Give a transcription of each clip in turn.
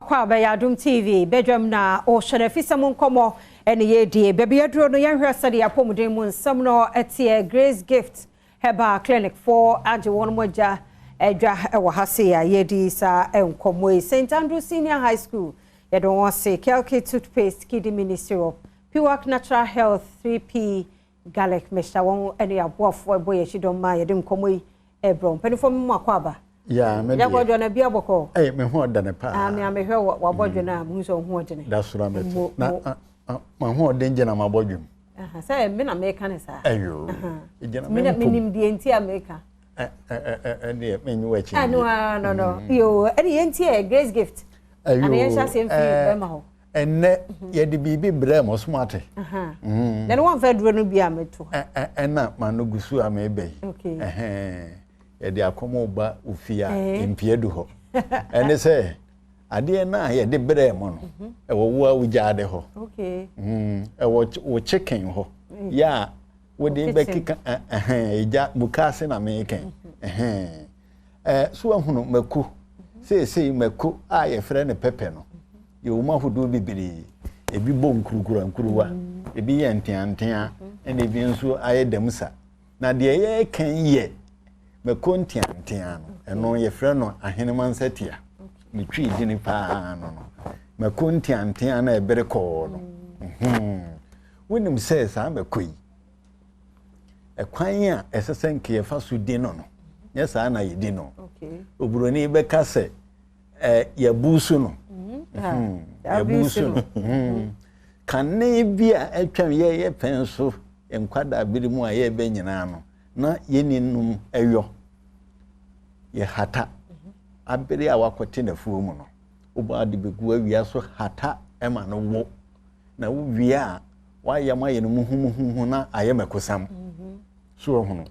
Kɔ a bɛyɛ Adom TV badwam na ɔhyɛ no afisɛm nkɔmmɔ ɛne yɛdie. Baabi aduro no, yɛnhwɛ sɛdeɛ apɔmuden mu nsɛm no ɛteɛ. Grace Gift Herbal Clinic foɔ agye wɔn mo agya adwa ɛwɔ ha se a yɛdi saa nkɔmmɔ yi. St Andrew Senior High School, yɛde wɔn ase. Kelke Toothpaste, Kidney Mini Syrup, Piwak Natural Health 3P Garlic Mixture, wɔn ne aboafoɔ ɛbɔ yɛn akyi dɔm ma yɛde nkɔmmɔ yi ɛbrɛ. Mpanimfoɔ, mu akɔ aba. Ya, me deɛ. Yɛkɔ na bi abɔkɔ. Ɛyɛ me ho ɔda ne paa. Ah, me amehwɛ wɔ wabɔdwe no a, mehu sɛ wo ho ɔdene. Da soro amɛte na ma ho ɔden gyina ma bɔdwem. Sɛ me na meka ne saa. Ɛyo. Gyina me menim deɛ nti a meka. Ɛdeɛ menyi w'akyi. Ɛno ara no. Yo, ɛne yɛnti yɛ Grace Gift. Ɛyo. Ana yɛnhyɛ aseɛ mfiri bɛrima hɔ. Ɛnɛ yɛde biribi brɛ mo so ate. Na ne wɔmfa aduro no bi a meto. Ɛna ma no gu so a meba yi. Yɛde akɔmɔ ba ofie a mpie du hɔ. Ɛne sɛ adeɛ no a yɛde brɛ mo no, ɛwɔ wo a wogyaade hɔ. Ɛwɔ wo chicken hɔ. Yɛ a wode bɛkeka ɛgya mukaase na meekɛn. Ɛɛ so ahunu mako. Seesei mako a yɛfrɛ no pɛpɛ no, yɛwɔ mu ahodoɔ bebree. Ebi bɔ nkurukura nkuruwa, ebi yɛ nteantea, ɛna ebi nso ayɛ dɛm sa. Na deɛ yɛreka yɛ mako nteantea no, ɛno yɛfrɛ no ahenema nsatia. Ne twi dini paa no, mako nteantea na ɛbere kɔɔ no. Wonim sɛ saa mako yi, ɛkwan a ɛsɛ sɛ nka yɛfa so di no, nyɛ saa na yɛdi no. Oburoni bɛka sɛ yɛbu so no, yɛbu so no. Kane bi a atwam yɛyɛ pɛn so nkwadaa bere mu a yɛbɛ nyinaa no, na yɛni ɛyɔ yɛhata abere a wakɔte n'afuo mu no, wobɔ ade bɛgu awia so hata ɛma no wo, na wowie a wayam ayɛ no muhumuhuhu na ayɛ mɛkosam so. Ɔhono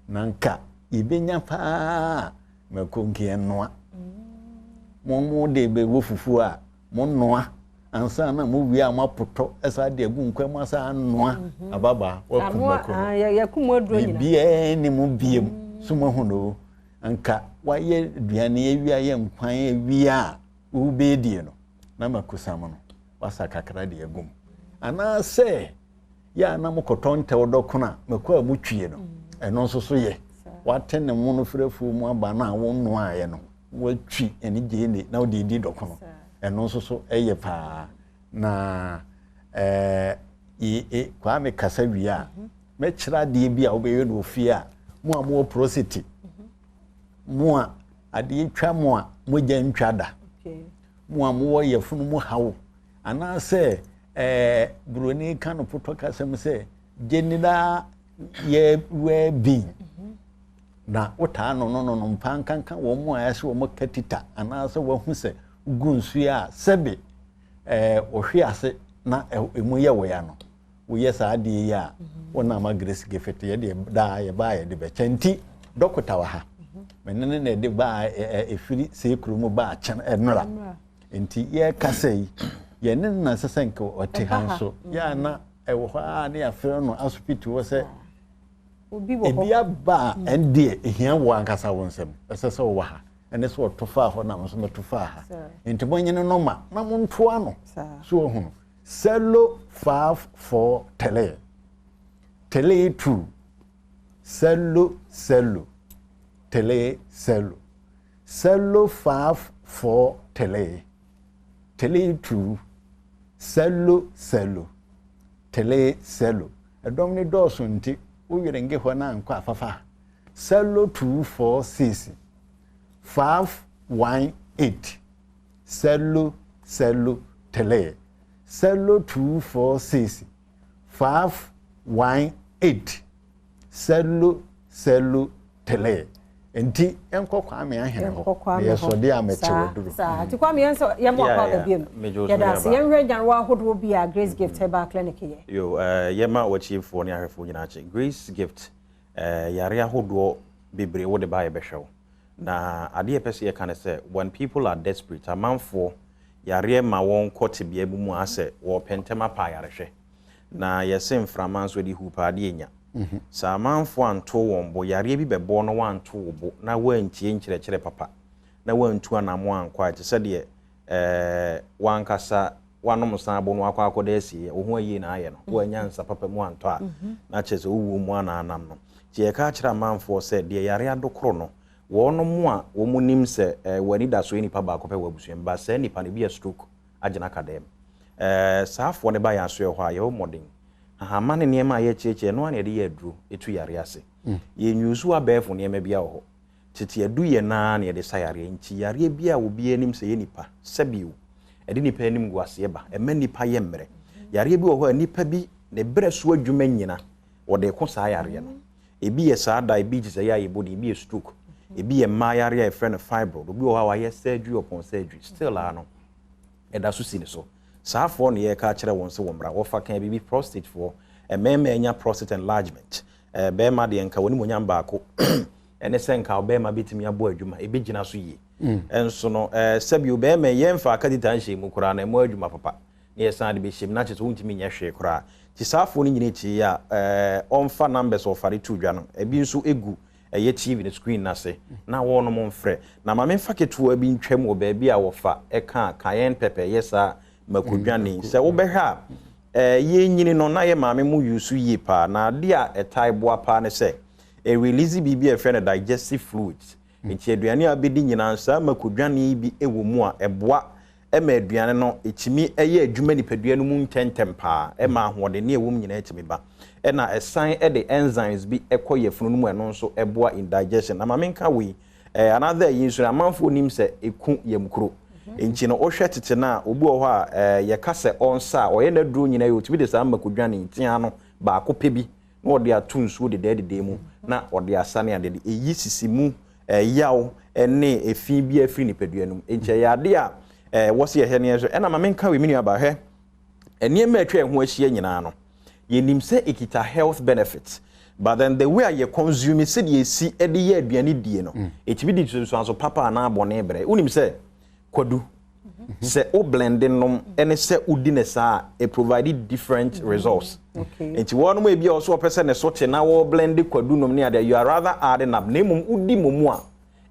na nka yɛbɛnya paa mɛko nka yɛnoa mo de bɛwɔ fufuo a mo noa ansa na mo wie a mo apotɔ ɛsa de agu nkwa mu asa anoa ababaa wakum mako no. Biribiara ni mu biem so mo ho no, nka wayɛ aduane awie, ayɛ nkwan awie a wobɛdie no, na makosam no wasa kakra de agu mu, anaasɛ yɛ a na mokɔtɔ ntɛw dɔkono a mako a motwie no, ɛno nso so yɛ wate ne mo no frɛfuo mu aba no a wonoaeɛ no, watwi ɛne gyeene na wode di dɔkono, ɛno nso so ɛyɛ paa. Na ɛɛ Kwame kasa wie a, mɛkyerɛ adeɛ bi a wobɛyɛ no ofie a mo a mowɔ prostate, mo a adeɛ twa mo a mogya ntwa da, mo a mowɔ yɛfunu mu haw, anaasɛ buroni ka no potɔ kasɛm sɛ general yɛ well being na wotaa no mpa nkanka wɔn mu a ɛsɛ wɔn katita, anaasɛ wɔahu sɛ gu nsuo a sɛbe wɔhwe ase na emu yɛ wɔ ya no, woyɛ saa adeɛ yi a wɔnam a Grace Gift yɛde daa yɛbaa yɛde bɛkyɛ. Nti dɔkota wɔ ha, mene ne na yɛde baa ɛfiri sɛ kurom baa kyɛn ɛnora. Nti yɛrekasa yi, yɛne no na ɛsɛ sɛ nka ɔte ha nso yɛ a na ɛwɔ hɔ a ne yɛafrɛ no asopiti hɔ sɛ ebi aba a, ɛndeɛ ehia wɔ ankasa wo nsɛm ɛsɛ sɛ ɔwɔ ha, ɛne sɛ ɔto faa hɔ na nso mɛto faa ha. Nti monyene no ma na montoa no so. Ɔhunu 0543 32 0 0 30, 0543 32 0 0 30. Ɛdɔm ne dɔɔso nti woyere nge hɔ na ankɔ afafa. 0246 518 0 0 3, 0246 518 0 0 3. Nti yɛnkɔ Kwame Ahene hɔ na yɛsɔde a mɛkyɛ waduro. Nti Kwame, yɛn nso yɛn mo akɔ aba biom. Yɛda ase. Yɛnhwɛ nyarewa ahodoɔ bi a Grace Gift Herbal Clinic yɛ. Yo, yɛma wɔkyiefoɔ ne ahwɛfoɔ nyinaa kye. Grace Gift, yare ahodoɔ bebree wode ba yɛbɛhwɛ wo. Na adeɛ yɛpɛ sɛ yɛka ne sɛ, when people are desperate, amanfoɔ yareɛ ma wɔn kɔ tebea bi mu a asɛ wɔpɛ ntɛm apa ayarehwɛ, na yɛse mframa nso de hu paa adeɛ nya. Sɛ amanfoɔ anto wɔn bo, yareɛ bi bɛbɔ na wanto wo bo na wantie nkyerɛkyerɛ papa na wantu anamo ankɔ a, ɛte sɛ deɛ ɛɛ wankasa wanom nsa abo no akɔ akɔda asieɛ, wo ho ayie na ayɛ no, woannya nsa papa mu antɔ a, na kyerɛ sɛ wowuo mu a na anam no. Nti yɛka akyerɛ amanfoɔ sɛ deɛ yare adokoro no, wɔnom a wɔn nim sɛ wɔn anidasoɔ yɛ nipa baako pɛ wɔ abusua mu, but saa nipa no ebi yɛ stroke agyina kadam. Ɛɛ saa foɔ no ba yɛn asoɛ hɔ a, yɛbɔ mmɔden. Ahama ne nneɛma a yɛkyerɛkyerɛ, ɛno ara na yɛde yɛ aduro tu yare ase. Yɛn use abɛɛfo nneɛma biara wɔ hɔ. Tete aduyɛ no ara na yɛde sa yareɛ. Nti yareɛ biara a obiara nim sɛ ɛyɛ nipa, sɛbio, ɛde nipa animguaseɛ ba, ɛma nipa yɛ mmerɛ. Yareɛ bi wɔ hɔ a nipa bi ne berɛ so adwuma nyina wɔde reko saa yareɛ no. Ebi yɛ saa diabetes a ɛyɛ a yɛbɔ din, ebi yɛ stroke, ebi yɛ mmaa yareɛ a yɛfrɛ no fibroid. Obi wɔ hɔ a wayɛ surgery upon surgery, still ara no ɛda so si ne so. Saa foɔ no yɛreka akyerɛ wɔn sɛ wɔmmra. Wɔfa kaa biribi, prostate foɔ, mmarima anya prostate enlargement. Eh, barima deɛ nka w'animuonyam baako ɛne sɛ nka ɔbarima bɛtumi abɔ adwuma, ɛbɛgyina so yie. Nso no, eh, sɛbio barima yi yɛmfa akadita nhyɛ mu koraa na ɛmmɔ adwuma papa na yɛsan de bɛhyɛ mu na kyerɛ sɛ wontumi nyɛ hwee koraa. Nti saa afoɔ no nyina akyi yi a, eh, ɔmfa numbers a ɔfa de to dwa no, ebi nso gu ɛyɛ TV no screen no ase na wɔnom mfrɛ. Na ma memfa ketewa bi ntwam wɔ baabi a wɔfa ɛka cayenne pepper yɛ saa mako dwane. Sɛ wobɛhwɛ a, eh, yɛnyini no na yɛ maame mo use yie paa, na adeɛ a ɛtae boa paa ne sɛ, ɛ release biribi a yɛfrɛ no digestive fluids. Nti aduane a wobɛdi nyinaa no, saa mako dwane yi bi wɔ mu a, ɛboa ma aduane no ɛtumi yɛ adwuma nipadua no mu ntɛntɛm paa, ɛma ahoɔdenne a ɛwɔ mu nyinaa tumi ba. Ɛna ɛsan de enzymes bi kɔ yafunu no mu a ɛno nso boa in digestion. Na ma menka wei, Eh, another ayi nso no, amanfoɔ nim sɛ ɛku yamkuro. Nti no, wohwɛ tete no a, obi wɔ hɔ a, eh, yɛka sɛ ɔnsa a, ɔyɛ n'aduro nyinaa yie, ɔtumi de saa mmakodwane tea no baako pɛ bi na ɔde ato nsuo dedɛɛdedɛɛ mu na ɔde asa ne adeade. Ɛyi sisi mu eh, yaw ne efi biara firi nipadua no mu. Nti ɛyɛ adeɛ a eh, ɛwɔ sɛ yɛhwɛ ne yɛn so. Ɛna ma menka wei, me nuabaa, hwɛ, nneɛma a atwa yɛn ho ahyia nyinaa no, yɛnim sɛ ɛkita health benefits but then the way a yɛ consume sɛdeɛ ɛsi de yɛ aduane die no ɛtumi de nsunsuanso papa anaa bɔne brɛ. Wonim sɛ kwadu sɛ wo blende nom ɛne sɛ wodi ne saa a it provide different results. Nti wɔnom ebi a ɔso ɔpɛ sɛ ne so te na wɔ blende kwadu nom ne adeɛ, you are rather adding up, na mmom wodi momu a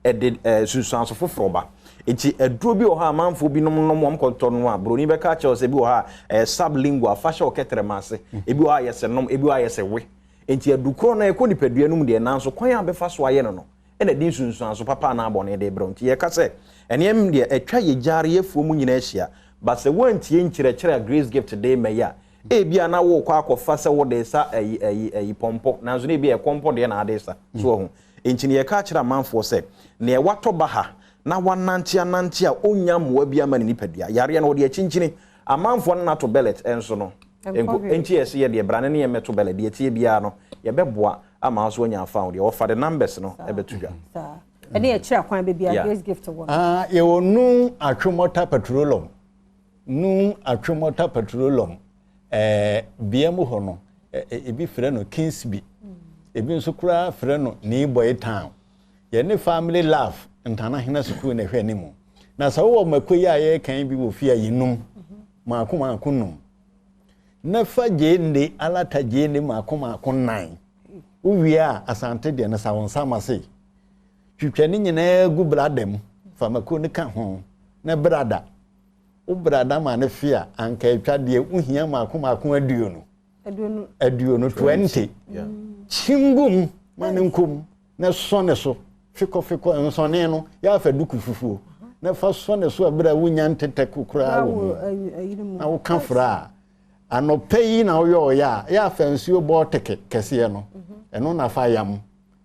ɛde nsunsuanso foforɔ ba. Nti aduro bi wɔ hɔ a amanfoɔ binom nom wɔn kɔtɔ no a, buroni bɛka akyerɛ wo sɛ ebi wɔ hɔ a ɛyɛ sublingual, fa hyɛ wo kɛtrɛma ase, ebi wɔ hɔ a yɛsɛ nom, ebi wɔ hɔ a yɛsɛ we. Nti adu korɔ no ɛkɔ nipadua no mu deɛ, nanso kwan a wobɛfa so ayɛ no no na ɛde nsunsuanso papa anaa bɔne de rebrɛ wo. Nti yɛka sɛ nneɛm deɛ atwa yɛ gyaare afuo mu nyinaa ahyia, but sɛ woantie nkyerɛkyerɛ a Grace Gift de rema yi a, Ebia na worekɔ akɔfa sɛ wode resa ayi ayi ayi pɔmpɔ, nanso na ebia ɛkɔmpɔ deɛ na ade resa. So wahu? Enti nea yɛka akyerɛ amanfoɔ sɛ, nea watɔ ba ha na wanante anante a ɔnnya mmoa biara mma ne nipadua, yareɛ no ɔde akyinkyini amanfoɔ no na ato bɛlɛt nso no, nko. Enti ɛsɛ yɛ deɛ bra ne ne yɛn mmɛto bɛlɛt, deɛ ɛteɛ biara no, yɛbɛboa ama wo nso woanya afa ho deɛ. Wɔfa de numbers no bɛto dwa. Saa. Ɛne ɛkyerɛ kwan baabi a Grace Gift wɔ no. Ah, yɛwɔ Nun Atwomɔta Petroleum. Nun Atwomɔta Petroleum eh, bea mu hɔ no, eh, ebi frɛ no Kingsby, ebi nso koraa frɛ no Nii Town. Yɛne Family Love Ntanahena Sukuu na ɛhwɛ anim. Na sɛ wowɔ mako yi a yɛreka yi bi wɔ fie a, yi num, maako maako num. Na fa gyeene, alata gyeene maako maako nnan. Wowie a, Asante deɛ no sa wo nsa ma sei. Twitwa ne nyinaa gu brada mu, fa mako no ka ho, na brada. Wo brada ma no fe a, anka atwa deɛ wohia mmaako mmaako aduonu. Aduonu, 20. Kyim gu mu ma no nkɔ mu, na sɔ ne so fekɔfekɔ. Nsɔne no, yɛ afa duku fufuo, na fa sɔ ne so ɛberɛ a wonya ntetɛ koraa wɔ mu. Na woka fra a, anɔpa yi na woyɛ ɔyɛ a, yɛ afa nsuo bɔɔteke kɛseɛ no, ɛno na fa yam.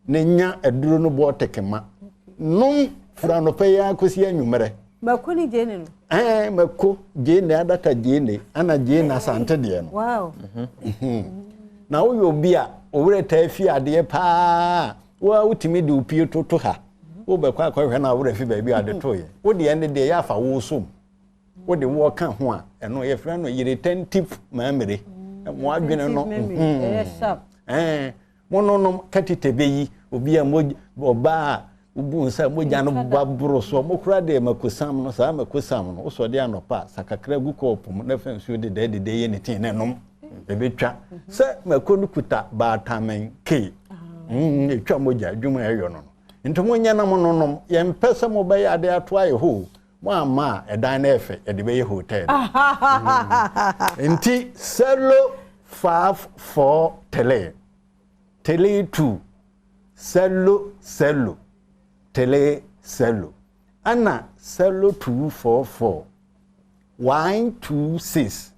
na nya aduro no bɔɔ tekema nom firi anɔpa yi ara kɔsi anwummerɛ. Mako ne gyeene no? Ɛɛ mako, gyeene, adaka gyeene, ana gyeene asante deɛ no. Wow. Mhm. Na woyɛ obi a owurɛ taa fi adeɛ paa wo a wotumi de opie toto ha wobɛkɔ akɔhwɛ na aworɛ fi baabi a ade toeɛ wo deɛ ne deɛ yɛ afa wo som wode woɔ ka ho a ɛno yɛfrɛ no retentive memory mo adwene no ɛɛ Mononom katita bɛyi obi a mog ɔbaa a wobu nsa a mogya no ba boro soɔ. Mo koraa deɛ makosam no, saa makosam no, wosɔ de anɔpa a, sa kakra gu kɔɔpo mu na fa nsuo dedɛɛdedɛ yɛ ne tii na nom. Ɛbɛtwa. Sɛ mako no kuta vitamin K, mm, ɛtwa mogya, adwuma a ɛyɔ no no. Nti monyɛ na mononom. Yɛmpɛ sɛ mobɛyɛ adeɛ ato ayɛ hɔ o. Mo amma a, ɛdan no yɛ fɛ, yɛde bɛyɛ hotel. Nti sɛlo 5 4 3 3 2 sɛlo sɛlo 3 sɛlo ɛna sɛlo 2 4 4 1 2 6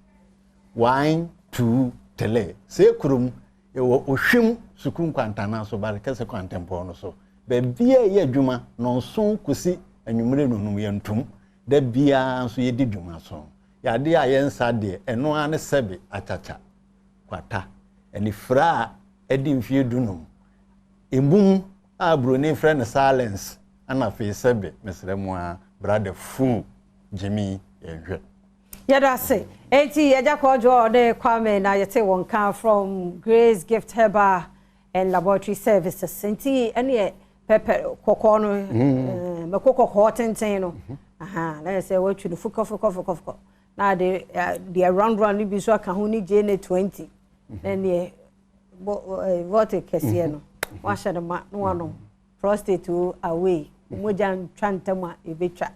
1 2 3. Sɛ kurom yɛwɔ Ohwim Sukuu Nkwantana so, Barekɛsɛ Kwantempɔn no so. Baabi a ɛyɛ adwuma 7 kɔsi anwummerɛ 5, yɛntom da biara nso yɛdi dwuma so. Yɛade a yɛnsa deɛ, ɛno ara ne sɛbe akyakya kwata anifira a ɛdi mfeɛ 15 emum a buroni frɛ no silence. Ana afei sɛbe mesrɛ mu a, brother fu Jimmy, yɛnhwɛ. Yɛda ase. Enti Agya Kɔdwo ne Kwame na yɛte wɔn ka from Grace Gift Herbal and Laboratory Services. Nti ɛneɛ pɛpɛ kɔkɔɔ no, mɛko kɔkɔɔ tenten no aha na yɛ sɛ wɔatwi no fukɔ fukɔ fukɔ fukɔ na de deɛ round round no bi nso aka ho ne gye ne 20 na neɛ vote kɛseɛ no wahyɛ no ma na wanom. Prostate o, away mogya ntwa ntam a ɛbɛtwa.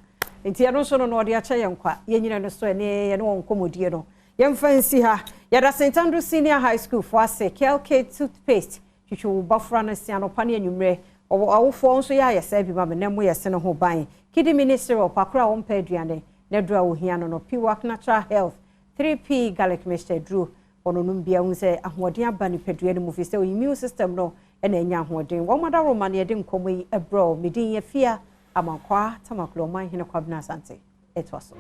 Nti ɛno nso no na ɔde akyɛ yɛn kwa. Yɛnyina no so ɛne yɛne wɔn nkɔmmɔdie no yɛmfa nsi ha. Yɛda St Andrew Senior High School fo ase. Kelke toothpaste twitwi wo bɔfra no si anɔpa ne anwummerɛ. Ɔwɔ awofoɔ nso yɛ ayɛ saa bi ma me na mo yɛ se no ho ban. Kidi mini syrup akora a wɔmpɛ aduane na duro a wohia no, Piwak Natural Health 3P garlic mixture duro ɔno nom bia hu sɛ ahoɔden aba nipadua no mu fi sɛ immune system no ɛna ɛnya ahoɔden. Wɔn adaroma no yɛde nkɔmmɔ yi ɛbrɛ. Medin yɛ Fia Amankwa Tamaklo. Ɔman Hene Kwabena Asante ɛtoa so.